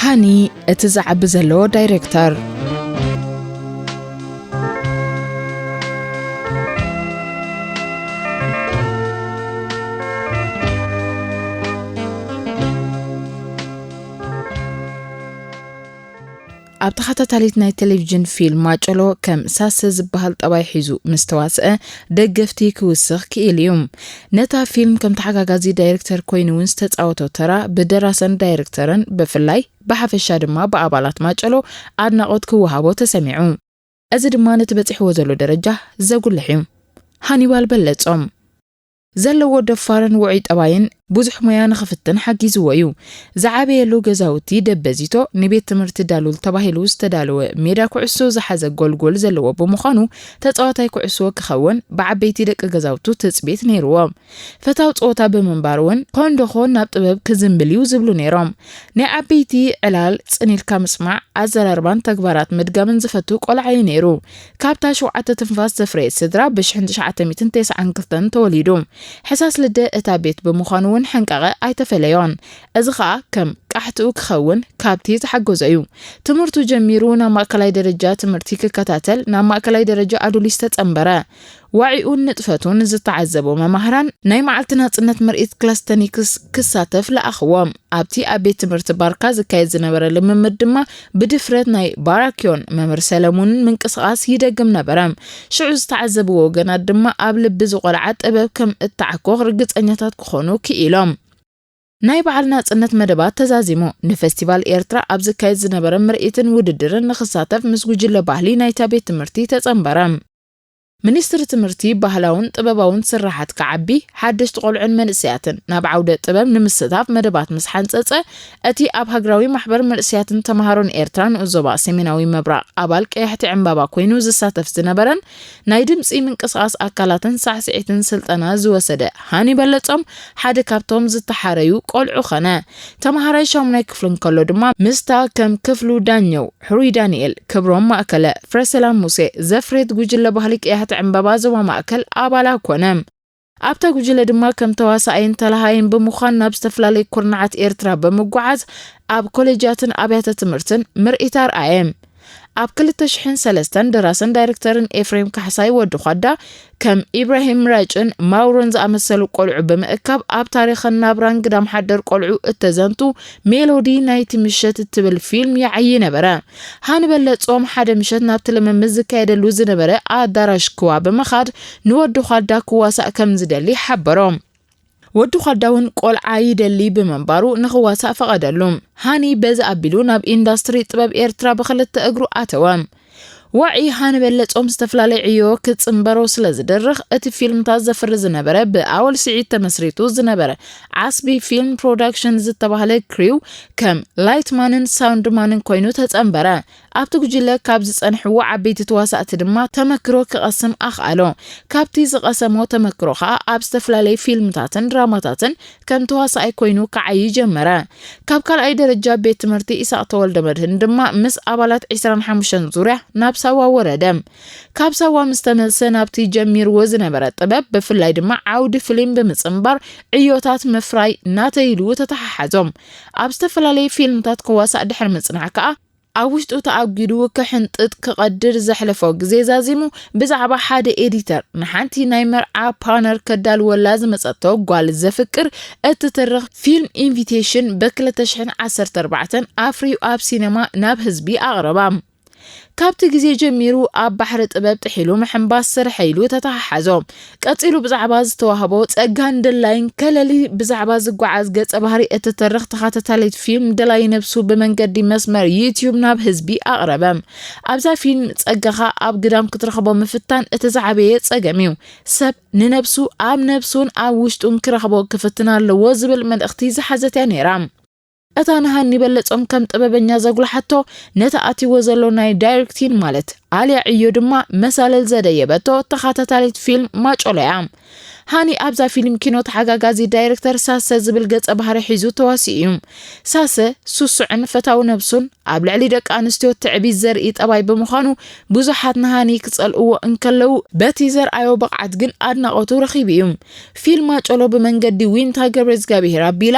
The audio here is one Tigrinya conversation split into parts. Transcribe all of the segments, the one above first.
ሃኒ እቲ ዝዓቢ ዘለዎ ዳይሬክተር። ኣብ ተኸታታሊት ናይ ቴሌቪዥን ፊልም ማጨሎ ከም ሳሰ ዝበሃል ጠባይ ሒዙ ምስ ተዋስአ ደገፍቲ ክውስኽ ክኢሉ እዩ። ነታ ፊልም ከም ተሓጋጋዚ ዳይሬክተር ኮይኑ እውን ዝተፃወቶ ተራ ብደራሰን ዳይሬክተርን ብፍላይ ብሓፈሻ ድማ ብኣባላት ማጨሎ ኣድናቖት ክወሃቦ ተሰሚዑ። እዚ ድማ ነቲ በጺሕዎ ዘሎ ደረጃ ዘጉልሕ እዩ። ሃኒባል በለጾም ዘለዎ ደፋርን ውዑይ ጠባይን ብዙሕ ሞያ ንኽፍትን ሓጊዝዎ እዩ። ዝዓበየሉ ገዛውቲ ደበዚቶ ንቤት ትምህርቲ ዳሉል ተባሂሉ ዝተዳለወ ሜዳ ኩዕሶ ዝሓዘ ጎልጎል ዘለዎ ብምዃኑ ተጻዋታይ ኩዕሶ ክኸውን ብዓበይቲ ደቂ ገዛውቱ ትጽቢት ነይርዎ። ፈታው ጸወታ ብምንባር እውን ኮንዶኾ ናብ ጥበብ ክዝንብል እዩ ዝብሉ ነይሮም። ናይ ዓበይቲ ዕላል ጽን ኢልካ ምስማዕ፣ ኣዘራርባን ተግባራት ምድጋምን ዝፈቱ ቆልዓ እዩ ነይሩ። ካብታ ሸውዓተ ትንፋስ ዘፍረየት ስድራ ብ ሽሕን ትሽዓተ ሚእትን ተስዓን ክልተን ተወሊዱ። ሕሳስ ልደ እታ ቤት ብምዃኑ እውን ሕንቃቐ ኣይተፈለዮን። እዚ ኸኣ ከም ቃሕትኡ ክኸውን ካብቲ ዝሓገዞ እዩ። ትምህርቱ ጀሚሩ ናብ ማእከላይ ደረጃ ትምህርቲ ክከታተል ናብ ማእከላይ ደረጃ ኣዱሊስ ተጸንበረ። ዋዒኡን ንጥፈቱን ዝተዓዘቡ መማህራን ናይ መዓልቲ ናጽነት ምርኢት ክላስተኒክስ ክሳተፍ ለኣኽዎ። ኣብቲ ኣብ ቤት ትምህርቲ ባርካ ዝካየድ ዝነበረ ልምምድ ድማ ብድፍረት ናይ ባራክዮን መምህር ሰለሙንን ምንቅስቓስ ይደግም ነበረ። ሽዑ ዝተዓዘብዎ ወገናት ድማ ኣብ ልቢ ዝቖልዓ ጥበብ ከም እተዓኮኽ ርግጸኛታት ክኾኑ ክኢሎም። ናይ በዓል ናጽነት መደባት ተዛዚሙ። ንፈስቲቫል ኤርትራ ኣብ ዝካየድ ዝነበረ ምርኢትን ውድድርን ንኽሳተፍ ምስ ጉጅለ ባህሊ ናይታ ቤት ትምህርቲ ተጸንበረ። ሚኒስትሪ ትምህርቲ ባህላውን ጥበባውን ስርሓት ክዓቢ፣ ሓደሽቲ ቆልዑን መንእሰያትን ናብ ዓውደ ጥበብ ንምስታፍ መደባት ምስ ሓንጸጸ፣ እቲ ኣብ ሃገራዊ ማሕበር መንእሰያትን ተምሃሮን ኤርትራ ንኡስ ዞባ ሰሜናዊ ምብራቕ ኣባል ቀያሕቲ ዕምባባ ኮይኑ ዝሳተፍ ዝነበረን ናይ ድምጺ ምንቅስቓስ ኣካላትን ሳዕስዒትን ስልጠና ዝወሰደ ሃኒ በለጾም ሓደ ካብቶም ዝተሓረዩ ቆልዑ ኸነ። ተምሃራይ ሻሙናይ ክፍሊ እንከሎ ድማ ምስታ ከም ክፍሉ ዳኘው፣ ሕሩይ ዳንኤል፣ ክብሮም ማእከለ፣ ፍረሰላም ሙሴ ዘፍሬት ጉጅለ ባህሊ ቀያሕቲ ዕምባባ ዞባ ማእከል ኣባላ ኮነ። ኣብታ ጉጅለ ድማ ከም ተዋሳኣይን ተላሃይን ብምዃን ናብ ዝተፈላለዩ ኩርናዓት ኤርትራ ብምጓዓዝ ኣብ ኮሌጃትን ኣብያተ ትምህርትን ምርኢት ኣርኣየ። ኣብ ክልተ ሽሕን ሰለስተን ደራስን ዳይሬክተርን ኤፍሬም ካሕሳይ ወዲ ኳዳ ከም ኢብራሂም ራጭን ማውሮን ዝኣመሰሉ ቆልዑ ብምእካብ ኣብ ታሪኽን ናብራን ግዳም ሓደር ቆልዑ እተዘንቱ ሜሎዲ ናይቲ ምሸት እትብል ፊልም ይዓዪ ነበረ። ሃኒ በለጾም ሓደ ምሸት ናብቲ ልምምድ ዝካየደሉ ዝነበረ ኣዳራሽ ክዋ ብምኻድ ንወዲ ኳዳ ክዋሳእ ከም ዝደሊ ሓበሮ። ወዲ ኳዳ እውን ቆልዓ ይደሊ ብምንባሩ ንኽዋሳእ ፈቐደሉ። ሃኒ በዚ ኣቢሉ ናብ ኢንዳስትሪ ጥበብ ኤርትራ ብኽልተ እግሩ ኣተወ። ዋዒ ሃኒ በለጾም ዝተፈላለየ ዕዮ ክጽንበሮ ስለ ዝደርኽ፣ እቲ ፊልምታት ዘፍሪ ዝነበረ ብኣወል ስዒድ ተመስሪቱ ዝነበረ ዓስቢ ፊልም ፕሮዳክሽን ዝተባህለ ክሪው ከም ላይትማንን ሳውንድማንን ኮይኑ ተጸንበረ። ኣብቲ ጉጅለ ካብ ዝጸንሕዎ ዓበይቲ ተዋሳእቲ ድማ ተመክሮ ክቐስም ኣኽኣሎ። ካብቲ ዝቐሰሞ ተመክሮ ኸኣ ኣብ ዝተፈላለየ ፊልምታትን ድራማታትን ከም ተዋሳኣይ ኮይኑ ክዓዪ ጀመረ። ካብ ካልኣይ ደረጃ ቤት ትምህርቲ ኢሳቕ ተወልደ መድህን ድማ ምስ ኣባላት ዕስራን ሓሙሽተን ዙርያ ናብ ሳዋ ወረደ። ካብ ሳዋ ምስ ተመልሰ ናብቲ ጀሚርዎ ዝነበረ ጥበብ ብፍላይ ድማ ዓውዲ ፍሊም ብምጽንባር ዕዮታት ምፍራይ ናተይ ኢሉ ተተሓሓዞም። ኣብ ዝተፈላለየ ፊልምታት ክዋሳእ ድሕሪ ምጽናሕ ከኣ ኣብ ውሽጡ ተኣጒዱ ክሕንጥጥ ክቐድር ዘሕለፎ ግዜ ዛዚሙ ብዛዕባ ሓደ ኤዲተር ንሓንቲ ናይ መርዓ ፓነር ከዳልወላ ዝመጸቶ ጓል ዘፍቅር እትትርኽ ፊልም ኢንቪቴሽን ብ ክልተ ሽሕን ዓሰርተ ኣርባዕተን ኣፍርዩ ኣብ ሲነማ ናብ ህዝቢ ኣቕረባ። ካብቲ ግዜ ጀሚሩ ኣብ ባሕሪ ጥበብ ጥሒሉ ምሕንባስ ስርሐ ኢሉ ተተሓሓዞ። ቀጺሉ ብዛዕባ ዝተዋህቦ ጸጋን ድላይን ከለሊ ብዛዕባ ዝጓዓዝ ገጸ ባህሪ እትተርኽ ተኻታታሊት ፊልም ደላይ ነብሱ ብመንገዲ መስመር ዩትዩብ ናብ ህዝቢ ኣቕረበ። ኣብዛ ፊልም ጸጋኻ ኣብ ግዳም ክትረኽቦ ምፍታን እቲ ዝዓበየ ጸገም እዩ። ሰብ ንነብሱ ኣብ ነብሱን ኣብ ውሽጡን ክረኽቦ ክፍትን ኣለዎ ዝብል መልእኽቲ ዝሓዘት እያ ነይራ። እታ ንሃኒ በለጾም ከም ጥበበኛ ዘጉልሓቶ ነቲ ኣትይዎ ዘሎ ናይ ዳይሬክቲን ማለት ኣልያ ዕዮ ድማ መሳለል ዘደየበቶ ተኻታታሊት ፊልም ማጮሎ እያ። ሃኒ ኣብዛ ፊልም ኪኖ ተሓጋጋዚ ዳይሬክተር ሳሰ ዝብል ገጸ ባህሪ ሒዙ ተዋሲኡ እዩ። ሳሰ ስሱዕን ፈታዊ ነብሱን ኣብ ልዕሊ ደቂ ኣንስትዮ ትዕቢት ዘርኢ ጠባይ ብምዃኑ ብዙሓት ንሃኒ ክጸልእዎ እንከለዉ በቲ ዘርኣዮ ብቕዓት ግን ኣድናቖቱ ረኺቡ እዩ። ፊልም ኣጨሎ ብመንገዲ ዊንታ ገብረ እግዚኣብሔር ኣቢላ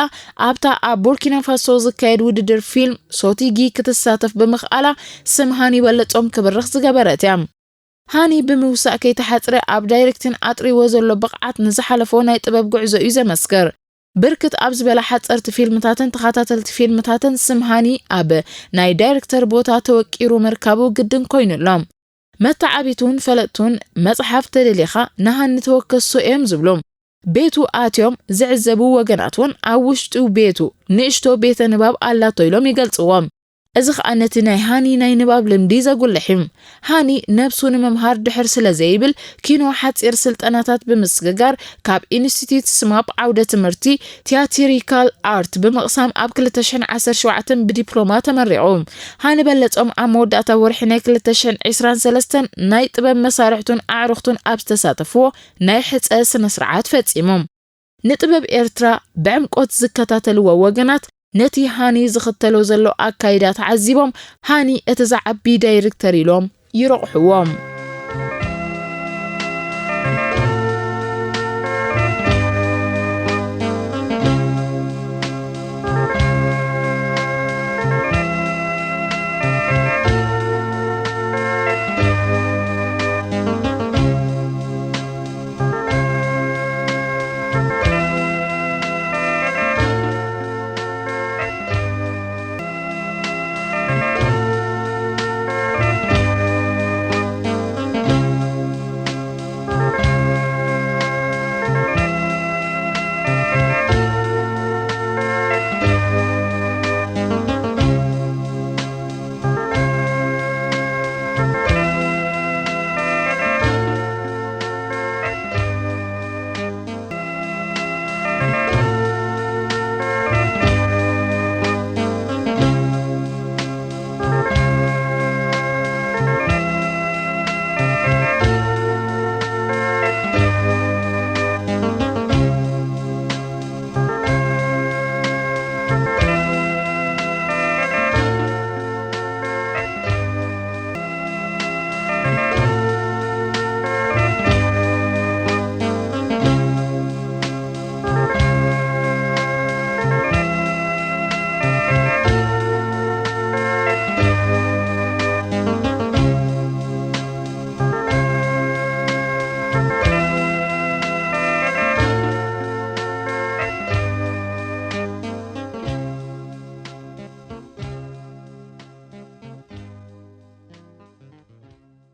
ኣብታ ኣብ ቡርኪና ፋሶ ዝካየድ ውድድር ፊልም ሶቲጊ ክትሳተፍ ብምኽኣላ ስም ሃኒ በለጾም ክብርኽ ዝገበረት እያ። ሃኒ ብምውሳእ ከይተሓጽረ ኣብ ዳይሬክትን ኣጥሪዎ ዘሎ ብቕዓት ንዝሓለፎ ናይ ጥበብ ጉዕዞ እዩ ዘመስክር። ብርክት ኣብ ዝበላ ሓጸርቲ ፊልምታትን ተኸታተልቲ ፊልምታትን ስም ሃኒ ኣብ ናይ ዳይሬክተር ቦታ ተወቂሩ ምርካቡ ግድን ኮይኑ ኣሎ። መተዓቢቱን ፈለጥቱን መጽሓፍ ተደሊኻ ንሃኒ ተወከሶ እዮም ዝብሉ። ቤቱ ኣትዮም ዝዕዘቡ ወገናት እውን ኣብ ውሽጡ ቤቱ ንእሽቶ ቤተ ንባብ ኣላቶ ኢሎም ይገልጽዎ። እዚ ኸኣ ነቲ ናይ ሃኒ ናይ ንባብ ልምዲ ዘጉልሕ እዩ። ሃኒ ነብሱ ንምምሃር ድሕር ስለ ዘይብል ኪኖ ሓጺር ስልጠናታት ብምስግጋር ካብ ኢንስቲትዩት ስማፕ ዓውደ ትምህርቲ ቲያትሪካል ኣርት ብምቕሳም ኣብ ክልተ ሽሕን ዓሰርተ ሸውዓተን ብዲፕሎማ ተመሪቑ። ሃኒ በለጾም ኣብ መወዳእታ ወርሒ ናይ ክልተ ሽሕን ዕስራን ሰለስተን ናይ ጥበብ መሳርሕቱን ኣዕሩኽቱን ኣብ ዝተሳተፍዎ ናይ ሕጸ ስነ ስርዓት ፈጺሙ። ንጥበብ ኤርትራ ብዕምቆት ዝከታተልዎ ወገናት ነቲ ሃኒ ዝኽተሎ ዘሎ ኣካይዳ ተዓዚቦም ሃኒ እቲ ዝዓቢ ዳይሬክተር ኢሎም ይረቑሕዎ።